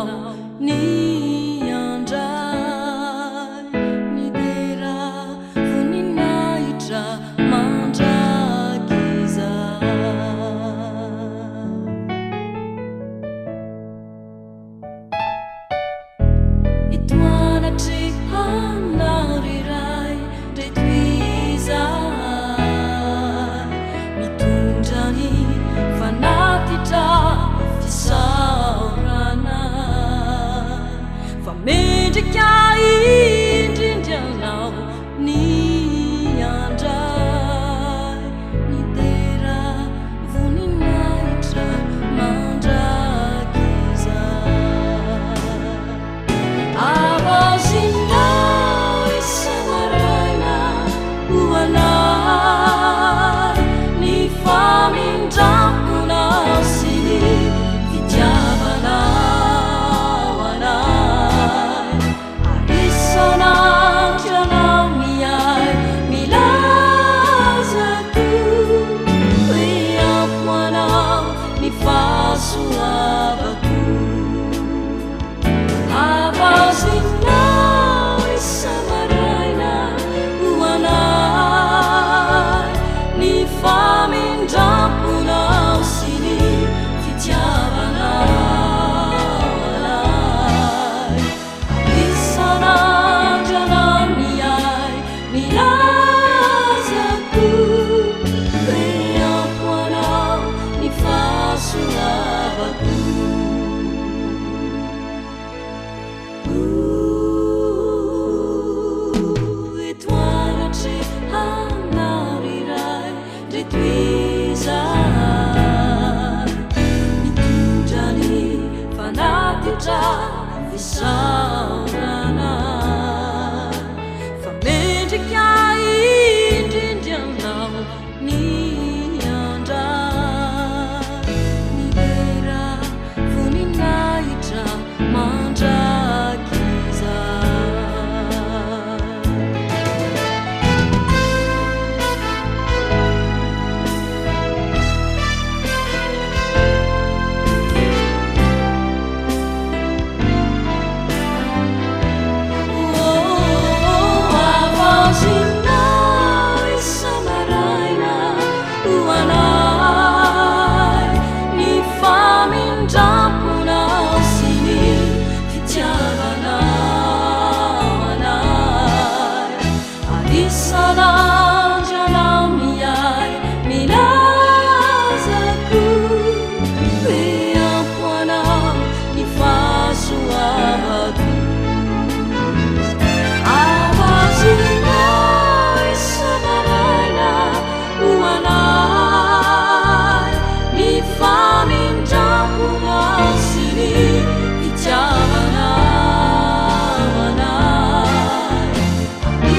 anao ny andray ny dera voninahitra mandrakizay. Ito anatrehanao ry Ray, ndreto izahay, mitondra ny fanatitra fisaorana, fa mendrika indrindra Anao ny handray ny dera voninahitra mandrakizay. Avaozinao isa-maraina ho anay ny famindram-ponao sy ny fitiavanao anay, ary isan'andro ianao miahy milaza koa hoe ampy ho anao ny fahasoavako. Avaozinao isa-maraina ho anay ny famindram-ponao sy ny fitiavanao anay. Isan'andro ianao miahy milaza koa hoe ampy ho anao ny fahasoavako. Eto anatrehanao ry Ray, ndreto izahay, mitondra ny fanatitra fisaorana, fa mendrika indrindra Anao ny handray ny dera voninahitra mandrakizay. Avaozinao isa-maraina ho anay ny famindram-ponao sy ny fitiavanao anay, ary isan'andro ianao miahy milaza koa hoe ampy ho anao ny fahasoavako. Avaozinao isa-maraina ho anay ny famindram-ponao sy ny fitiavanao anay.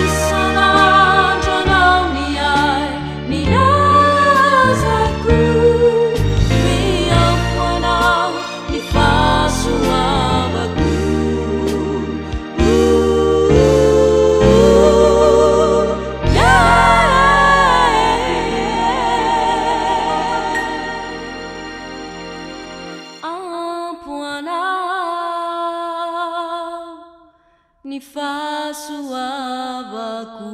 Isan'andro ianao miahy milaza koa hoe ampy ho anao ny fahasoavako. Ampy ho anao ny fahasoavako.